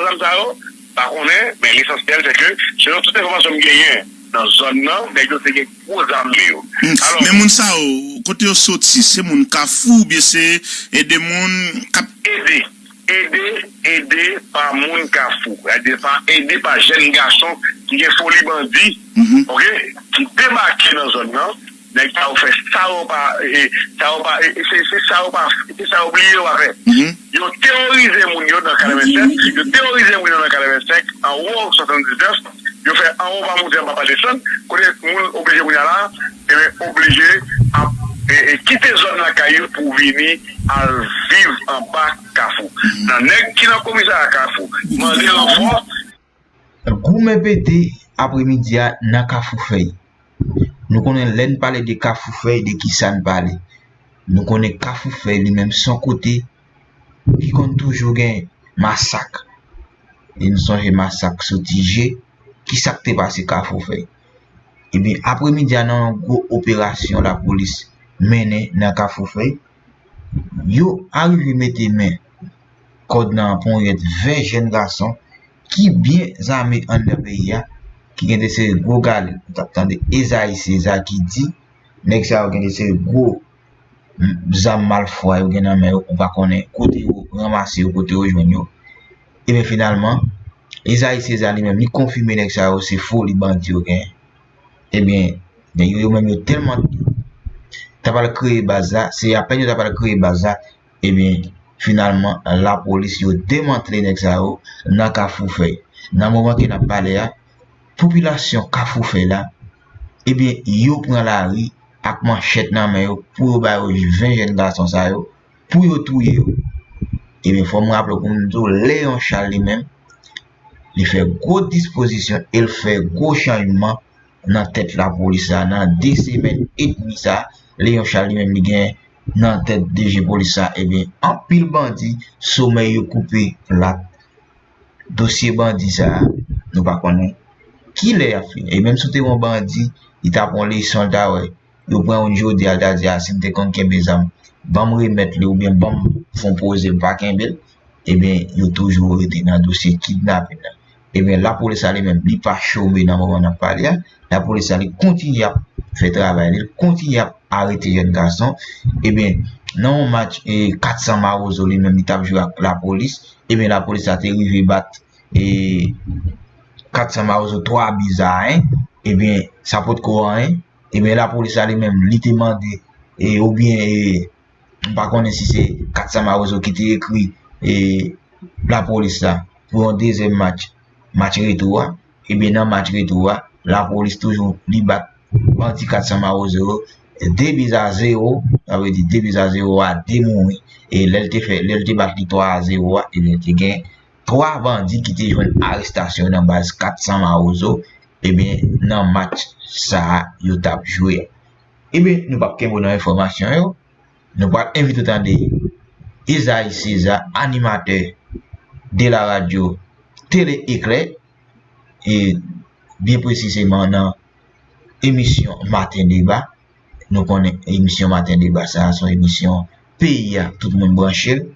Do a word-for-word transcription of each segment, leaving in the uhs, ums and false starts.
zam sa yo, pa konnen, men lesansyèl se ke, selon tout enfòmasyon m genyen nan zòn nan, nèg yo te gen gwo zam nan men yo. Alò, men moun sa yo, kote yo soti? Se moun Kafou oubyen se, e, de moun k ap ede, ede, ede pa moun Kafou, ede pa, ede pa jèn gason ki gen foli bandi, oke, ki debake nan zòn nan. Nèg sa yo fè sa yo pa, e, sa yo pa, e, e, se, se sa yo pa, se sa yo bliye yo pa fè. Yo teworize moun yo nan katrevennsèt, yo teworize moun yo nan katrevensenk, anwo swasanndiznèf, yo fè anwo pa monte, anba pa desann, kote moun oblije kounye a la, e, oblije ap, e, e, kite zòn lakay yo pou vini al viv anba Kafou. Nan nèg ki nan komisarya Kafou, mande ranfò. Goumen pete apremidi a nan Kafou Fèy. Nou konnen lè n pale de Kafou Fèy, de kisa n pale? Nou konnen Kafou Fèy li menm se yon kote ki konn toujou gen masak. E n sonje masak soti je, kisa k te pase Kafou Fèy? Ebyen, apremidi a, nan yon gwo operasyon lapolis mennen nan Kafou Fèy, yo arive mete men kòd nan ponyèt ven jèn gason ki byen zame anndan peyi a, ki gen de seri gwo galil. Ou t ap tande Ezayi Seza ki di, nèg sa yo gen de seri gwo m, zam malfwa yo gen nan men yo, ou pa konnen kote yo ranmase yo, kote yo jwenn yo. Ebyen, finalman, Ezayi Seza li menm, li konfime nèg sa yo se foli bandi yo genyen. Ebyen, nèg yo, yo menm yo tèlman t ap al kreye baz la, se apèn yo t ap al kreye baz la, ebyen, finalman, lapolis yo demantle nèg sa yo nan Kafou Fèy. Nan moman ke n ap pale a, popilasyon Kafou Fèy la, ebyen, yo pran lari ak manchèt nan men yo pou yo ba yo ven jèn gason sa yo, pou yo touye yo. Ebyen, fò m raple w pou m di w, Léon Charles li menm, li fè gwo dispozisyon e l fè gwo chanjman nan tèt lapolis la. Nan de semèn edmi sa, Léon Charles li menm li gen nan tèt D G polis la, ebyen, anpil bandi, somèy yo koupe plat. Dosye bandi sa a, nou pa konnen kilè y ap fini. E menm si w te yon bandi, li t ap yon leson, l ta wè. Yo pran youn jodi a, l ta di, "A, si m te konn kenbe zam, ban m remèt li oubyen ban m fè yon poze, m pa kenbe l." Ebyen, yo toujou rete nan dosye kidnapin nan. Ebyen, lapolis la li menm, li pa chome nan moman n ap pale a. Lapolis la, li kontinye ap fè travay li, li kontinye ap arete jèn gason. Ebyen, nan yon match, e, Kat San Mawozo li menm, li t ap jwe ak lapolis. Ebyen, lapolis la te rive bat, e, Kat San Mawozo twa bi a en. Ebyen, sa potko anyen. Ebyen, lapolis la li menm, li te mande, e, oubyen, e, m pa konnen si se Kat San Mawozo ki te ekri, e, lapolis la pou yon dezyèm match, match retou a. Ebyen, nan match retou a, lapolis toujou li bat bandi Kat San Mawozo yo de bi a zewo, sa vle di de bi a zewo a de mouri. E lè l te fè, lè l te bat li twa a zewo a, ebyen, te gen twa bandi ki te jwenn arestasyon nan baz Kat San Mawozo, ebyen, nan match sa a yo t ap jwe a. Ebyen, nou p ap kenbe w nan enfòmasyon yo. Nou pral envite w tande Esaïe César, animatè de la radio Télé Éclair, e byen presizeman nan emisyon Maten Deba. Nou konnen emisyon Maten Deba sa a, se yon emisyon peyi a, tout moun branche l,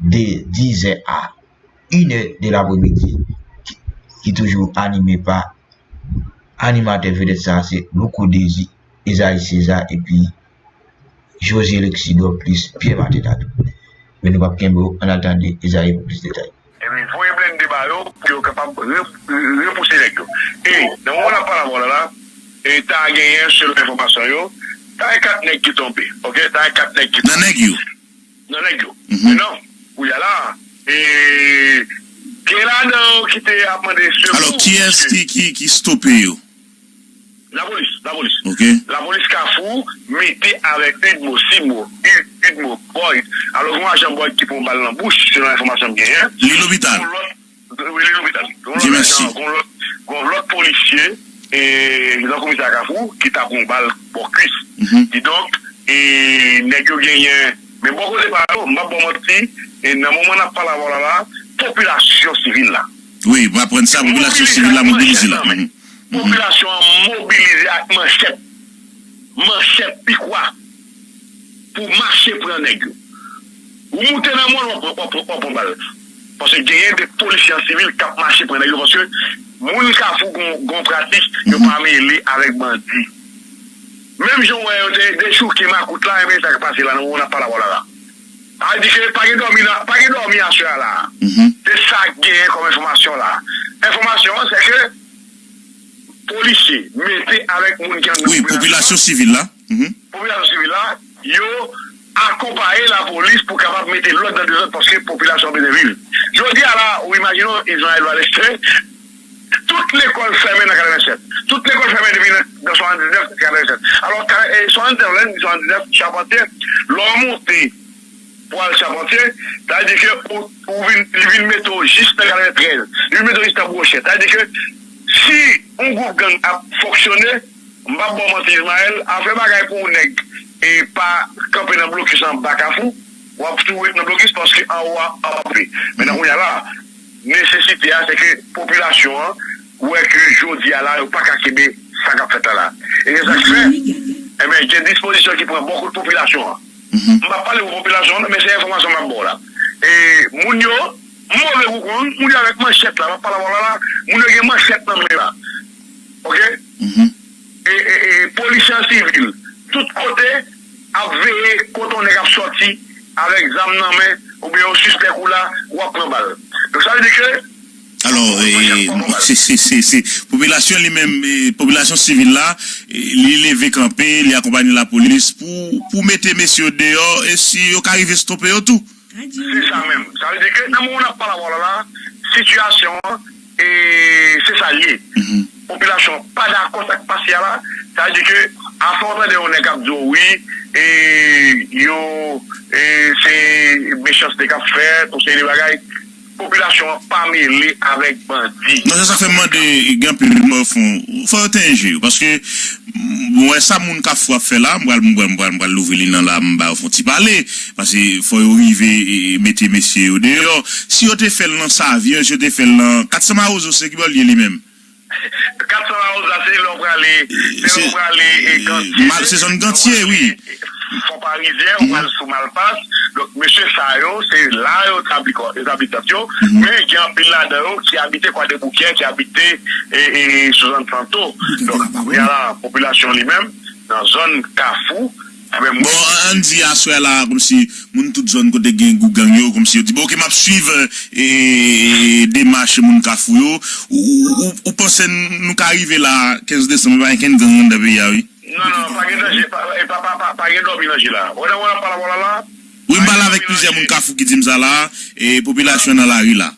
de dizè a inè de lapremidi, ki, ki toujou anime pa animatè vedèt sa a, se Louko Désir, Esaïe César, epi José Lexidor plis Pierre Martin Tatou. Men nou p ap kenbe w, ann al tande Esaïe pou plis detay. Epi voye blende ba yo pou yo kapab re-, re-, repouse nèg yo. E nan moman n ap pale avè w la, la, e ta genyen, selon enfòmasyon yo, ta gen kat nèg ki tonbe, oke? Ta gen kat nèg ki tonbe. Nan nèg yo? Nan nèg yo. Men non, kounye a la, e, gen ladan yo ki te ap mande sekou. Alò, kiyès ki, ki, ki stope yo? Lapolis, lapolis. Oke. Lapolis Kafou mete avèk Udmo, Simo, Ud-, Udmo, Boyd. Alò, gen yon ajan Boyd ki pran bal nan bouch, selon enfòmasyon m genyen. Li lopital. Gen yon lòt, wi, li lopital. Gen yon lòt ajan, gen yon lòt, gen yon lòt polisye, e, nan komisarya Kafou, ki ta pran bal bò kwis. Kidonk, e, nèg yo genyen, men bò kote pa yo, m p ap ba w manti, e, nan moman n ap pale avè w la, la, popilasyon sivil la. Wi, m aprann sa, popilasyon sivil la mobilize la. Popilasyon an mobilize ak manchèt, manchèt, pikwa, pou mache pran nèg yo. Ou moute nan mòn, w ap, w ap, w ap pran bal. Paske genyen de polisye an sivil k ap mache pran nèg yo, paske moun Kafou gon, gon pratik, yo pa mele avèk bandi. Menm jan w wè yo te dechouke makout la, enben sa k pase la nan moman n ap pale avè w la la. Sa vle di ke pa gen dòmi nan, pa gen dòmi aswè a la. Se sa k genyen kòm enfòmasyon la. Enfòmasyon an, se ke polisye mete avèk moun ki anndan wi, popilasyon sivil la. Popilasyon sivil la, yo akonpaye lapolis pou kapab mete lòd nan dezòd paske popilasyon an bezwen viv. Jodi a la, ou imajine w, Ismaël Valestin, tout lekòl fèmen nan katrevennsèt. Tout lekòl fèmen depi nan, nan swasanndiznèf, katrevennsèt. Alò, ka- e, swasanndiznèf, lè n di swasanndiznèf, Chapantye, lè w monte pou al Chapantye, sa vle di ke ou, ou vin, li vin mete w jis nan katreventrèz, li vin mete w jis nan Bwochè. Sa vle di ke si yon gwoup gang ap fonksyone, m p ap ba w manti, Ismaël, afè bagay pou yon nèg e pa kanpe nan blokis anba Kafou, w ap tou ret nan blokis paske anwo a anpe. Men nan kounye a la, nesesite a, se ke popilasyon an wè ke jodi a la, yo pa ka kenbe sa k ap fèt la la. E se sa k fè, enben, gen dispozisyon ki pran bò kot popilasyon an. M p ap pale pou popilasyon an, men se enfòmasyon m ap ba w la. E moun yo, move kou konnen, moun yo avèk manchèt la, m ap pale avè w la la, moun yo gen manchèt nan men la. Oke? E, e, e, polisye an sivil, tout kote, ap veye kote yon nèg ap sòti avèk zam nan men, oubyen yo sispèk ou la, w ap pran bal. Donk, sa vle di ke Alò, e, se, se, se, se, popilasyon li menm, e, popilasyon sivil la, e, li leve kanpe, li akonpanye lapolis pou, pou mete mesye yo deyò, e si yo ka rive stope yo tou. Se sa menm. Sa vle di ke nan moman n ap pale avè w la la, sitiyasyon an, e, se sa l ye. Popilasyon an pa dakò sa k pase a la. Sa vle di ke, afè w tande yon nèg ap di w wi, e, yo, e, se mechanste k ap fèt, yon seri de bagay. Popilasyon an pa mele avèk bandi. Non, se sa k fè m mande, gen anpil rimè fon. Fò yo tenyen je yo, paske, m, mwen, sa moun Kafou ap fè la, m pral, m pral, m pral, m pral louvri li nan la, m ba yo fon ti pale, paske fò yo rive, e, e, mete mesye yo deyò. Si yo te fè l nan Savyen, si yo te fè l nan kat san Mawozo, se ki bò l ye li menm? Kat san Mawozo, se lè w prale, se lè w prale, e, Gantye, se zòn Gantye, wi. Fon Parizyen, ou pral sou Malpas. Donk, mesye sa yo, se la yo tabli kò, yo tabli tant yo. Men gen anpil ladan yo ki abite Kwadèboukè, ki abite, e, e, sou zòn Santo. Donk, kounye a la, popilasyon li menm, nan zòn Kafou, e menm bon, an, ann di aswè la, kòmsi moun tout zòn kote gen gwoup gang yo, kòmsi yo di, bon, oke, m ap swiv, e, demach moun Kafou yo. Ou, ou, ou, ou panse n, nou ka rive la, kenz desanm, pa gen kenn gang anndan peyi a, wi? Non, non, pa gen danje, pa, e pa, pa, pa, pa gen dòmi nan je la. Wè nan wè n ap pale avè w la la. Wi, m pale avèk plizyè moun Kafou ki di m sa la, e popilasyon nan lari la.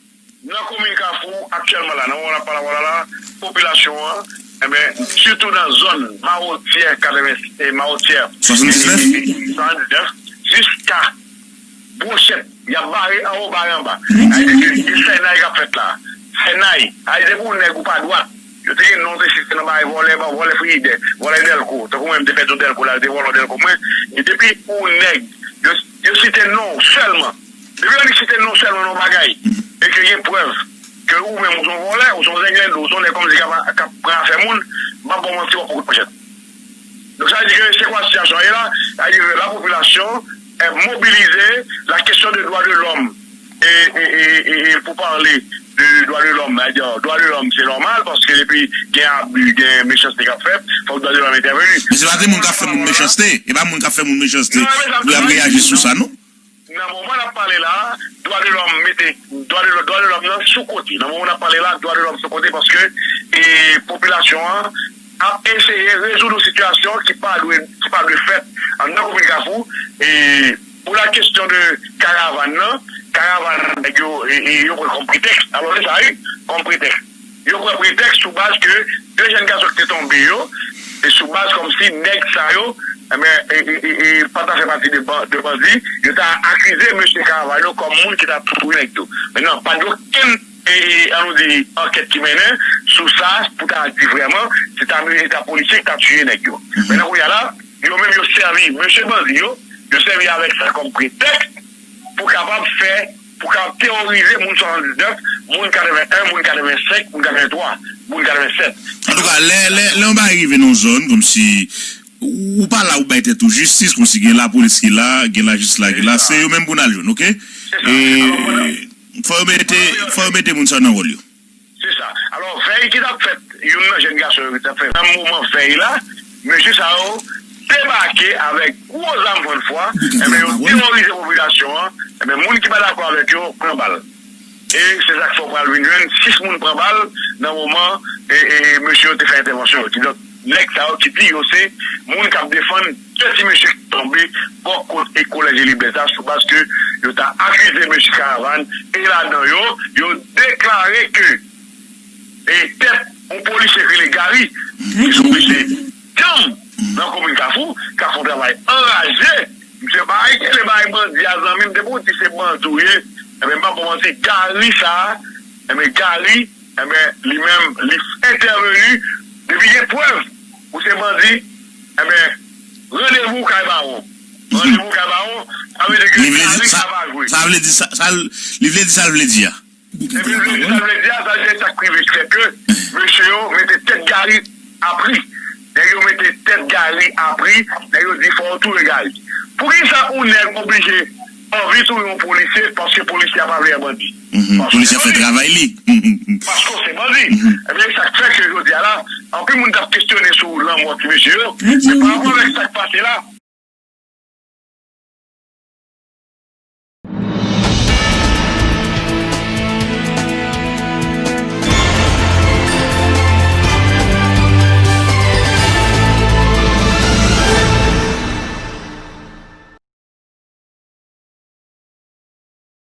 Nan komin Kafou, aktyèlman la, nan moman n ap pale avè w la la, popilasyon an, enben, sitou nan zòn Mawotyè katreven, e Mawotyè, swasanndiznèf? Swasanndiznèf, jiska Bwochèt, y ap bare anwo, bare anba. Sa vle di ke gen fènay k ap fèt la. Fènay. Sa vle di depi w nèg ou pa dwat. Yo te gen non te site nan bagay vòlè, vòlè frijidè, vòlè dèlko. Tankou mwen, m te pèdi yon dèlko la, yo te vòlè yon dèlko mwen. E depi ou nèg, yo, yo site non w sèlman. Depi yo annik site non w sèlman nan yon bagay, e ke gen prèv ke ou menm ou se yon vòlè, ou se yon zenglendo, ou se yon nèg kòmsi k ap, k ap pran afè moun, m p ap ba w manti, w ap pran kout manchèt. Donk, sa vle di ke se kwa sitiyasyon an ye la, sa vle di ke la popilasyon est mobilisée, la question de droit de l'homme, e, e, e, e, e pou pale de droit de l'homme, sa vle di, droit de l'homme, se nòmal, paske depi gen abi, gen mechanste k ap fèt, fòk droit de l'homme entèveni. Men se pa de moun k ap fè moun mechanste, e pa moun k ap fè moun mechanste pou y ap reyaji sou sa, non. Nan moman n ap pale la, dwa de lòm mete, dwa de, dwa de lòm nan sou kote. Nan moman n ap pale la, dwa de lòm sou kote paske, e, popilasyon an ap eseye rezoud yon sitiyasyon ki pa dwe, ki pa dwe fèt anndan komin Kafou. E, pou la kesyon de karavàn nan, karavàn nèg yo, e, e, yo pran kòm pretèks. Alò, se sa, wi, kòm pretèks. Yo pran pretèks sou baz ke de jèn gason ki te tonbe yo, e sou baz kòmsi nèg sa yo, enben, e, e, e, e, pa ta fè pati de ban-, de bandi, yo ta akize mesye Caravano kòm moun ki ta touye nèg yo. Men non, pa gen okenn, e, e, an nou di, ankèt ki mennen sou sa, pou ta di vrèman, se ta milita polisye ki ta tiye nèg yo. Men nan kounye a la, yo menm yo sèvi mesye bandi yo, yo sèvi avèk sa kòm pretèks pou kapab fè, pou kapab teworize moun swasanndiznèf, moun katreven en, moun katreven senk, moun katreven twa, moun katreven sèt. Antouka, lè, lè, lè yon bagay rive nan yon zòn, kòmsi ou pa la ou bay tèt ou jistis, kòmsi gen lapolis ki la, gen lajistis la ki la, se yo menm pou n al jwenn, oke? Se sa. E, alò, pandan, Fò yo mete, fò yo mete moun sa yo nan wòl yo. Se sa. Alò, vèy ki t ap fèt, youn nan jèn gason yo ki t ap fè nan moman vèy la, mesye sa yo debake avèk gwo zam fann fwa, enben, yo teworize popilasyon an, enben, moun ki pa dakò avèk yo pran bal. E se sa k fè w pral vin jwenn sis moun pran bal nan moman e, e, e mesye yo te fè entèvansyon yo. Kidonk, nèg sa yo ki di yo se moun k ap defann de ti mesye ki tonbe bò kot e kolèj Elibèz la, sou baz ke yo ta akize mesye Karavàn, e ladan yo, yo deklare ke e tèt yon polisye ki rele Gary, ki se yon mesye djanm nan komin Kafou, k ap fè yon travay anraje. Misye bay kele bay bandi a, zanmi m, depi w di se bandi w ye, enben, m p ap ba w manti, Gary sa a, enben, Gary, enben, li menm, li entèveni, depi gen prèv ou se bandi, enben, randevou kay bawon. Randevou kay bawon, sa vle di ke Gary sa pa jwe. Sa vle di sa, sa, li vle di sa l vle di a. Epi, li sa vle di a, sa vle di sa k rive, se ke mesye yo mete tèt Gary a pri. Nèg yo mete tèt Gary a pri, nèg yo di fò yo touye Gary. Poukisa yon nèg oblije anvi touye yon polisye paske polisye a pa vle wè bandi? Paske se bandi. Paske se bandi. Ebyen, sa k fè ke jodi a la, anpil moun t ap kesyone sou lanmò ti mesye yo, men pa rapò avèk sa k pase la,